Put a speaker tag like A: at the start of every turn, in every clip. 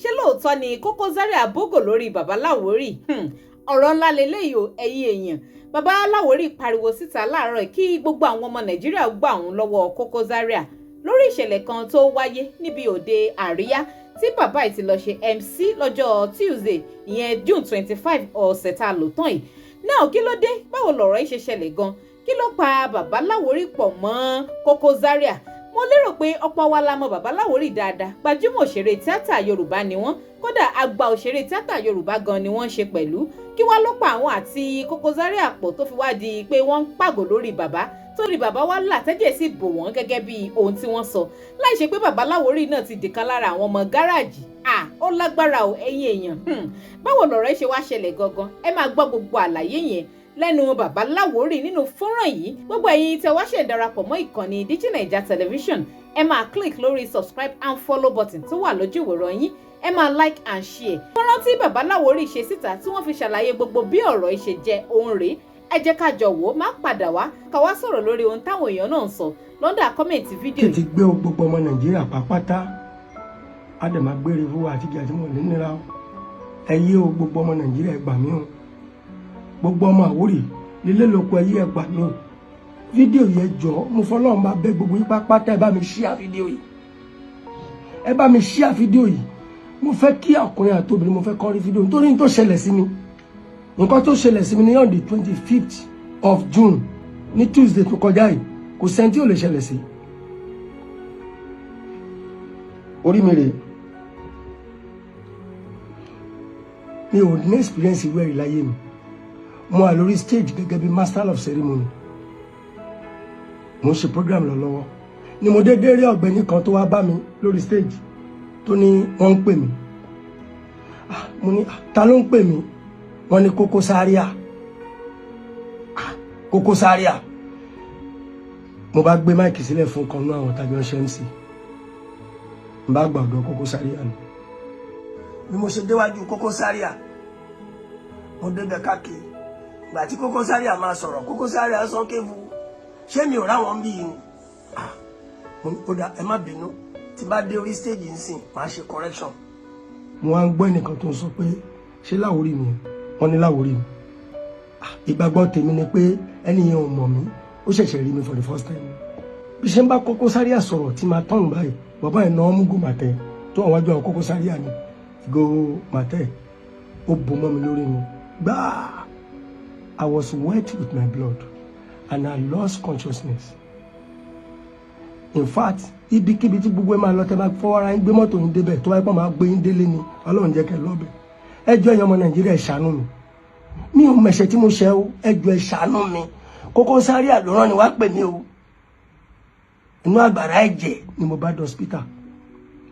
A: Ṣé lóòótọ́ ni Koko Zaria bógò lórí Bàbá Láwórì? Ọ̀rọ̀ ńlá leléyìí o, ẹ̀yin èèyàn. Bàbá Láwórì pariwo síta láàárọ̀ kí gbogbo àwọn ọmọ Nàìjíríà gbà òun lọ́wọ́ Koko Zaria lórí ìṣẹ̀lẹ̀ kan tó wáyé níbi òde àríyá tí bàbá yìí ti lọ ṣe MC lọ́jọ́ Tuesday, ìyẹn June 25, ọ̀sẹ̀ tá a lò tán yìí náà. Kí ló dé? Báwo lọ̀rọ̀ yìí ṣe ṣẹlẹ̀ gan? Kí ló pa Bàbá Láwórì pọ̀ mọ́ Koko Zaria? Mo lérò pé ọ̀pọ̀ wa la mọ̀ Bàbá Láwórì dáadáa. Gbajúmọ̀ òṣèré tíátà Yorùbá ni wọ́n, kódà àgbà òṣèré tíátà Yorùbá gan ni wọ́n ń ṣe pẹ̀lú. Kí wá ló pa àwọn àti Koko Zaria pọ̀ tó fi wá di pé wọ́n ń pàgò lórí bàbá, torí bàbá wa là tẹ́jẹ̀ sí bò wọ́n gẹ́gẹ́ bí ohun tí wọ́n sọ, láì ṣe pé Bàbá Láwórì náà ti dìkan lára àwọn ọmọ gáràjì? À, ó lágbára o, ẹ̀yin èèyàn. Báwo lọ̀rọ̀ ṣe wá ṣẹlẹ̀ gangan? Ẹ máa gbọ́ gbogbo àlàyé yẹn lẹ́nu Bàbá Láwórì nínú fọ́nrán yìí. Gbogbo ẹ̀yin tẹ́ wá ṣe darapọ̀ mọ́ ìkànnì DigiNaija Television, ẹ máa click lórí subscribe and follow button tó wà lójú ìwòran yín, ẹ máa like and share. Fọ́nrán tí Bàbá Láwórì ṣe síta tí wọ́n fi ṣàlàyé gbogbo bí ọ̀rọ̀ yìí ṣe jẹ́ òun rèé. Ẹ jẹ́ ká jọ wò ó, má padà wá ká wá sọ̀rọ̀ lórí ohun táwọn èèyàn náà ń sọ lọ́ndà comment fídíò
B: yìí. Ti gbé gbogbo ọmọ Nàìjíríà pàápàá, á dẹ̀ máa gbére fún wa àtijọ́ àti mọ̀ nínira o. Ẹ yé o, gbogbo ọmọ Nàìjíríà, ẹ gbà mí o. Gbogbo ọmọ Àwórì lílé lóko, ẹ yé, ẹ gbà mí o. Fídíò yẹn, jọ, mo fọlọ́run bá bẹ̀ gbogbo yín pátá, ẹ bá mi share fídíò yìí, ẹ bá mi share fídíò yìí. Mo fẹ́ kí ọkùnrin àti obìnrin, mo fẹ́ kọ́ rí fídíò, nítorí tó ṣẹlẹ̀ sí mi, nǹkan tó ṣẹlẹ̀ sí mi ní on the 25th of June, ní Tuesday tó kọjá yìí, kò sẹ́ni tí ò lè ṣẹlẹ̀ sí. Orí mi rèé. Mi ò ní experience irú ẹ̀rí láyé mi. Mo wà lórí stage gẹ́gẹ́ bí master of ceremony, mo ń ṣe program lọ lọ́wọ́ ni mo dédé rí ọ̀gbẹ́ni kan tó wá bá mi lórí stage, tó ní wọ́n ń pè mí. Mo ní, "Ta ló ń pè mí?" Wọ́n ní Koko Zaria. Koko Zaria. Mo bá gbé mic sílẹ̀ fún kan náà àwọn tàbí ọ̀ṣẹ́ MC, n bá gbà ọ̀dọ̀ Koko Zaria ni. Bí mo ṣe déwájú Koko Zaria, mo débẹ̀ káàkiri. Ìgbà tí Koko Zaria máa sọ̀rọ̀, Koko Zaria sọ kéwu, ṣé mi ò ráwọn bí yìí ni? Mo ní, "Ó dà, ẹ má bínú, tí bá dé orí stage nsìn, màá ṣe correction." Mo wá ń gbọ́ ẹnìkan tó ń sọ pé, "Ṣé Láwórì ni?" Wọ́n ní Láwórì ni. Ìgbàgbọ́ tèmi ni pé ẹni yẹn ò mọ̀ mí, ó ṣẹ̀ṣẹ̀ rí mi for the first time. Bí ṣe ń bá Koko Zaria sọ̀rọ̀ tí máa tọ̀nù báyìí, bàbá yẹn náà mú gò màtẹ tó àwọn wájú àwọn Koko Zaria ni ìgò màtẹ, ó bò mọ́ mi lórí ni gbáà. I was wet with my blood and I lost consciousness. In fact, ibikíbi tí gbogbo ẹ máa lọ, tẹ máa fọwọ́ ara yín gbé mọ́tò yín débẹ̀, tó bá yẹ pé máa gbé yín délé ni, Ọlọ́run jẹ́ kẹ́ lọ́bẹ̀. Ẹ jọ̀ọ́, ẹ̀yin ọmọ Nàìjíríà, ẹ ṣàánú mi. Mi ò mẹ̀ṣẹ̀ tí mo ṣẹ̀ o. Ẹ jọ̀ọ́, ẹ ṣàánú mi. Koko Zaria ló rán ni wá pè mí o. Inú àgbàrá ẹ̀jẹ̀ ni mo bá dé hospital.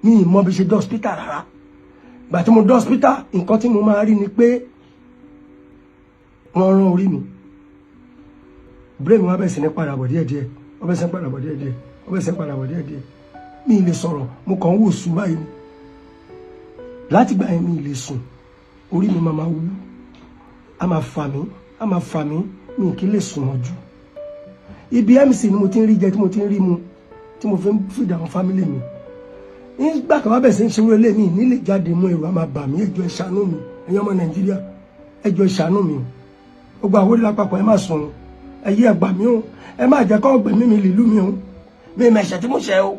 B: Mi ì mọ bí ṣe dé hospital rárá. Ìgbà tí mo dé hospital, nǹkan tí mo máa rí ni pé wọ́n rán orí mi. Brain mi wá bẹ̀rẹ̀ sí ní padà bọ̀ díẹ̀díẹ̀, wọ́n bẹ̀rẹ̀ sí ní padà bọ̀ díẹ̀díẹ̀, wọ́n bẹ̀rẹ̀ sí ní padà bọ̀ díẹ̀díẹ̀. Mi ì lè sọ̀rọ̀, mo kàn ń wò sùn báyìí ni. Láti gbà yẹn, mi ì lè sùn. Orí mi máa wú, a máa fà mí, a máa fà mí, mi kì í lè sùn mọ́jú. Ibi MC ni mo ti ń rí jẹ, tí mo ti ń rí mu, tí mo fi ń fìdí àwọn family mi. Nígbà kan wá bẹ̀ sí ń ṣerú eléyìí nílé jáde mú, èrò a máa bà mí. Ẹ jọ̀ọ́, ẹ ṣàánú mi. Ẹ̀yin ọmọ Nàìjíríà, ẹ jọ̀ọ́, ẹ ṣàánú mi o. Gbogbo àwọn orílẹ̀ àpapọ̀, ẹ má sùn, ẹ yí, ẹ gbà mí o. Ẹ má jẹ́ kó gbẹ̀mí mi lìlú mi o. Mi mẹ̀ṣẹ̀ tí mo ṣẹ̀ o.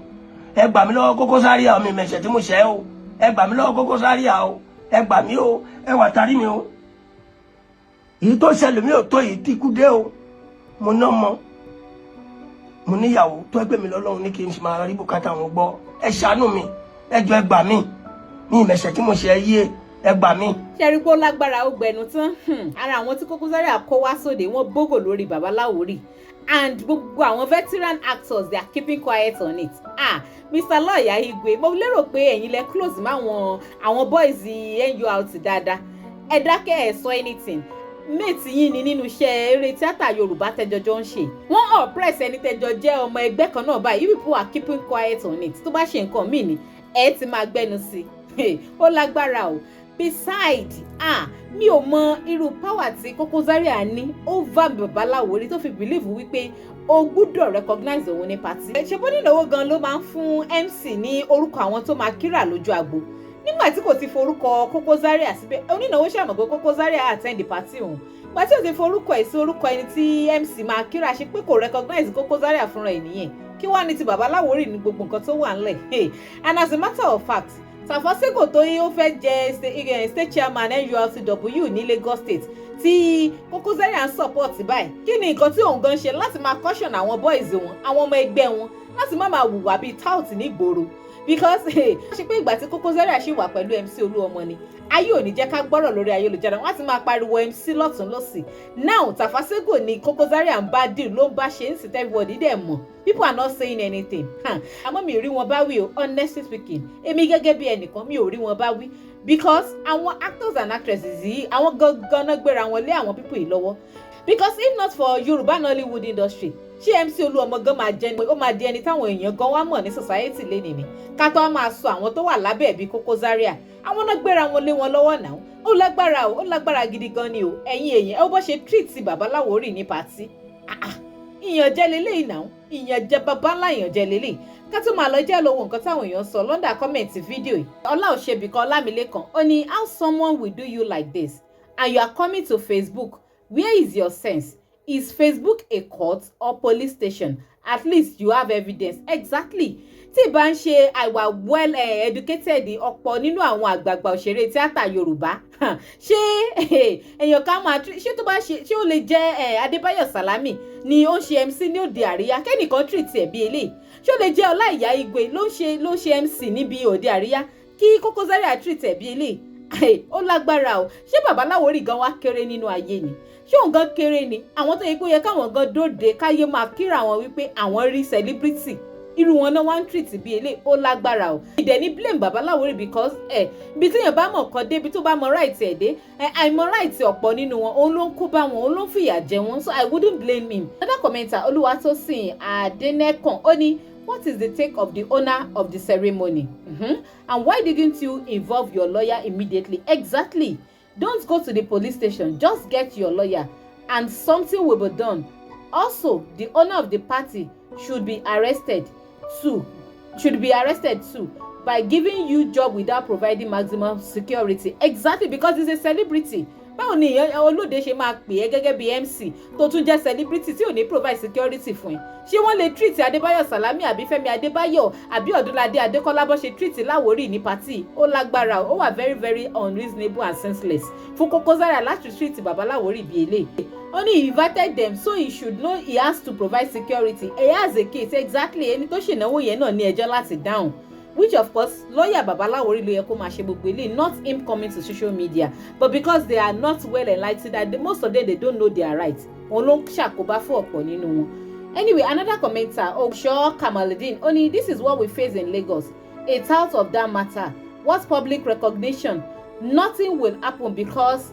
B: Ẹ gbà mí lọ́wọ́ Koko Zaria o. Mi mẹ̀ṣẹ̀ tí mo ṣẹ̀ o. Ẹ gbà mí lọ́wọ́ Koko Zaria o. Ẹ gbà mí o. Ẹ wà tarí mi o. Èyí tó ṣẹlẹ̀ mi ò tó èyí tí kú dé o. Mo ná mọ, mo níyàwó tó ẹgbẹ́ mi lọ́lọ́run ní kí n máa rí bùkátà wọn gbọ́. Ẹ ṣàánú mi, ẹ jọ̀ọ́, ẹ gbà mí. Mi ìmẹ̀ṣẹ̀ tí mo ṣe yé, ẹ gbà mí.
A: Ṣẹ́rí pé ó lágbára, ó gbẹnu tán. Ara àwọn tí Koko Zaria kó wá sóde, wọ́n bógò lórí Bàbá Láwórì, and gbogbo àwọn veteran actors, they are keeping quiet on it. Ah, Mr. Lọ́ọ̀yà Igwe, mo lérò pé ẹ̀yin lẹ close máwọn àwọn boys NURT dáadáa. Ẹ dákẹ́, ẹ sọ anything. Mate yín ni nínú iṣẹ́ eré tíátà Yorùbá tẹjọjọ ń ṣe. Wọ́n oppress ẹni tẹjọ jẹ́ ọmọ ẹgbẹ́ kan náà báyìí. You people are keeping quiet on it. Tó bá ṣe nǹkan míì ni, ẹ ti máa gbẹnu sí i. Ó lágbára o. Beside, ah, mi ò mọ irú power tí Koko Zaria ní over Bàbá Láwórì tó fi believe wípé o gbúdọ̀ recognize òun ní party. Ṣe bó nínáwó gan ló máa ń fún MC ní orúkọ àwọn tó máa kíra lójú agbo? Nígbà tí MC ò dẹ̀ ti mọ orúkọ Bàbá Láwórì, Nígbà tí kò ti forúkọ Koko Zaria síbẹ̀, onínáwó ṣàmọ̀ pé Koko Zaria attend the party òun. Ìgbà tí ò ti forúkọ ẹ̀ sí orúkọ ẹni tí MC máa kíra, ṣe pé kò recognize Koko Zaria fúnra ẹ̀ nìyẹn? Kí wàá ní ti Bàbá Láwórì ní gbogbo nǹkan tó wà ńlẹ̀? And as a matter of fact, Tafa Sego tó yí ó fẹ́ jẹ́ state chairman NURTW ní Lagos State tí Koko Zaria ń support báyìí, kí ni nǹkan tí òun gan ṣe láti máa caution àwọn boys wọn, àwọn ọmọ ẹgbẹ́ wọn, láti má máa hùwà bíi tout nígboro? Because ṣe pé ìgbà tí Koko Zaria ṣì wà pẹ̀lú MC Olúọmọ ni, ayé ò ní jẹ́ ká gbọ́rọ̀ lórí ayélujára, wọ́n á ti máa pariwo MC lọ́tún lọ́sì. Now Tafa Sego ni Koko Zaria ń bá deal, ló ń bá ṣe ń sì, everybody dẹ̀ mọ̀. People are not saying anything. Àmọ́ mi ò rí wọn bá wí o. Honestly speaking, èmi gẹ́gẹ́ bí ẹnìkan, mi ò rí wọn bá wí, because àwọn actors and actresses yìí, àwọn gangan náà gbéra wọn lé àwọn people yìí lọ́wọ́. Because if not for Yorùbá Nollywood industry, ṣé MC Olúọmọ gan máa jẹ, ó máa di ẹni táwọn èèyàn gan wá mọ̀ ní society lénìí ni? Ká tó wá máa sọ àwọn tó wà lábẹ́ ẹ̀bí Koko Zaria, àwọn náà gbéra wọn lé wọn lọ́wọ́ náà. Ó lágbára o, ó lágbára gidi gan ni o. Ẹ̀yin èèyàn, ẹ bó ṣe treat Bàbá Láwórì ní party, ìyànjẹ lélẹ́yìí náà, ìyànjẹ, bàbá ńlá ìyànjẹ lélẹ́yìí. Ká tó máa lọ, jẹ́ lọ́wọ́ nǹkan táwọn èèyàn sọ l'under comment fídíò yìí. Ọlá Òṣèbìkan Ọlámilékan, ó ní, "How someone will do you like this and you are coming to Facebook? Where is your sense? Is Facebook a court or police station? At least you have evidence." Exactly. Tí ìbá ń ṣe àìwà well educated ọ̀pọ̀ nínú àwọn àgbààgbà òṣèré tíátà Yorùbá, ṣé èèyàn ká máa ṣé tó bá ṣe, ṣé ó lè jẹ́ Adébáyọ̀ Sàlámì ni ó ń ṣe MC ní òde àríyá, kẹ́nìkan treat ẹ̀ bí eléyìí? Ṣé ó lè jẹ́ Ọláìyá Igwe ló ń ṣe MC níbi òde àríyá, kí Koko Zaria treat ẹ̀ bí eléyìí? Ó lágbára o. Ṣé Bàbá Láwórì gan wá kéré nínú ayé ni? Ṣé òun gan kéré ni? Àwọn tó yẹ kó yẹ káwọn gan dóde káyé máa kíra wọn wípé àwọn rí celebrity, irú wọn náà wá ń treat bí eléyìí. Ó lágbára o. Ìdẹ̀ ní blame Bàbá Láwórì, because ẹ ibi téèyàn bá mọ̀ kan dé, ibi tó bá mọ right ẹ̀ dé, ẹ àìmọ̀ right ọ̀pọ̀ nínú wọn, òun ló ń kó bá wọn, òun ló ń fìyà jẹ wọn. So I wouldn't blame him. Another commenter, Olúwatósìn Adẹ́nẹ́kàn, ó ní, "What is the take of the owner of the ceremony? And why didn't you involve your lawyer immediately?" Exactly. Don't go to the police station, just get your lawyer and something will be done. Also, the owner of the party should be arrested too by giving you job without providing maximum security. Exactly, because he's a celebrity. Báwo ni èèyàn olóde ṣe máa pè é gẹ́gẹ́ bí MC tó tún jẹ́ celebrity tí ò ní provide security fún ẹ? Ṣé wọ́n lè treat Adébáyọ̀ Salami àbí Fẹ́mi Adébáyọ̀ àbí Ọdúnládé Adékọ́lá bó ṣe treat Láwórì ní party? Ó lágbára, ó wà very very unreasonable and senseless fún Koko Zaria láti treat Bàbá Láwórì bíi eléyìí. Ó ní he invited them, so he should know he has to provide security. He has a case. Exactly. Ẹni tó ṣènáwó yẹn náà ní ẹjọ́ láti dáhùn, which of course lawyer Baba Láwórì ló yẹ kó máa ṣe gbogbo eléyìí, not him coming to social media. But because they are not well enlightened and most of them, they don't know their rights, wọn ló ń ṣàkóbá fún ọ̀pọ̀ nínú wọn. Anyway, another commenter, Osho Kamaludin, ó ní, "This is what we face in Lagos. It's out of that matter. What public recognition? Nothing will happen because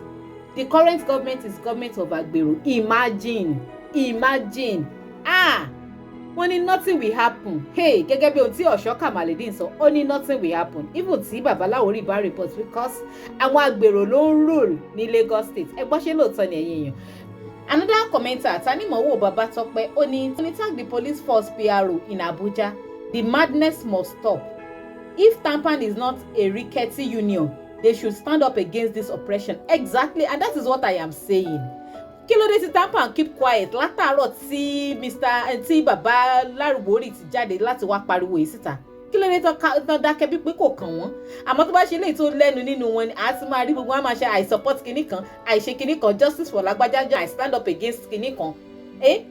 A: the current government is government of agbero." Imagine, imagine. Ah, wọ́n ní nothing will happen. Hey, gẹ́gẹ́ bí ohun tí Ọ̀ṣọ́ Kamaludin sọ, ó ní nothing will happen even tí Bàbá Láwórì bá report, because àwọn agbèrò ló ń rule ní Lagos State. Ẹ gbọ́, ṣé lóòótọ́ ni, ẹ̀yin èèyàn? Another commenter, Tanimowo Babatope, ó ní, "Tag the police force PRO in Abuja. The madness must stop. If TAMPAN is not a rickety union, they should stand up against this oppression." Exactly, and that is what I am saying. Kí ló dé tí TAMPAN keep quiet látàárọ̀ tí Mr tí Bàbá Láwórì ti jáde láti wá pariwo yìí síta? Kí ló dé tán dákẹ́ bí pé kò kàn wọ́n? Àmọ́ tó bá ṣe léyìí tó lẹ́nu nínú wọn ni, àá ti máa rí gbogbo wọn á máa ṣe "I support kinní kan, I ṣe kinní kan, justice for lágbájá, I stand up against kinní kan." Eh,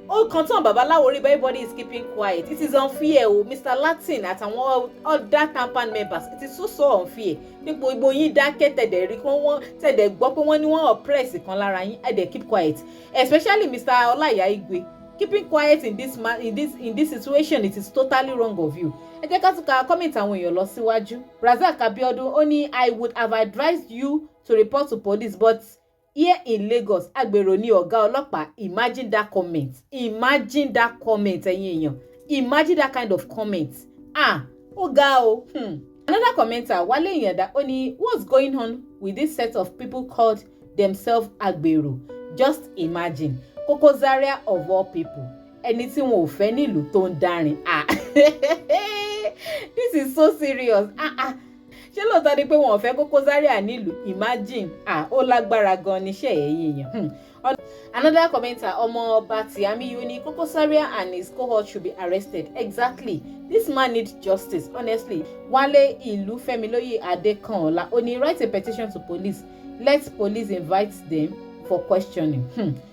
A: ó kan tán Bàbá Láwórì, everybody is keeping quiet. It is unfair o. Mr Latin àtàwọn other TAMPAN members, it is so so unfair nípò gbogbo yín dákẹ́, tẹ̀dẹ̀ rí kí wọ́n tẹ̀dẹ̀ gbọ́ pé wọ́n ní wọ́n oppress kan lára yín, ẹ̀ dẹ̀ keep quiet. Especially Mr Ọláìyá Igwe, keeping quiet in this situation, it is totally wrong of you. Ẹ jẹ́ ká tún ka comment àwọn èèyàn lọ síwájú. Razak Abiodun, ó ní, "I would have advised you to report to police, but here in Lagos, agbèrò ní ọ̀gá ọlọ́pàá." Imagine that comment. Imagine that comment, ẹ̀yin èèyàn. Imagine that kind of comment. Ah, ó ga o. Another commenter, Wale Ìyàndá, ó ní, "What's going on with this set of people called themselves agbèrò? Just imagine, Koko Zaria of all people, ẹni tí wọn ò fẹ́ nílùú tó ń darin." Ah, this is so serious. Ah ah, Ṣé lóòótọ́ ni pé wọn ò fẹ́ Koko Zaria nílùú? Imagine. Ah, ó lágbára gan níṣẹ́, ẹ̀yìn èèyàn. Another commenter, Ọmọọba Tiamiyu, ní Koko Zaria and his cohort should be arrested. Exactly, this man needs justice, honestly. Wálé Ìlú Fẹ́milóyè Adékànọlá, ó ní write a petition to police, let police invite them for questioning.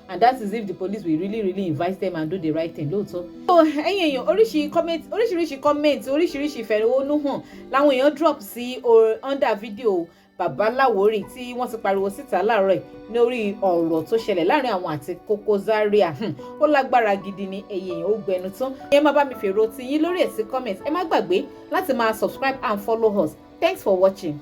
A: And that is if the police will really really invite them and do the right thing lóòótọ́. So ẹ̀yin èèyàn, oríṣi comment, oríṣiríṣi comment, oríṣiríṣi ìfẹ̀hónúhàn làwọn èèyàn drop sí under video Bàbá Láwórì tí wọ́n ti pariwo síta láàárọ̀ lórí ọ̀rọ̀ tó ṣẹlẹ̀ láàrin àwọn àti Koko Zaria. Ó lágbára gidi ni, ẹ̀yin èèyàn, ó gbẹnu tán. Ẹ má bá mi fèrò tiyín lórí ẹ̀ sí comment. Ẹ má gbàgbé láti máa subscribe and follow us. Thanks for watching.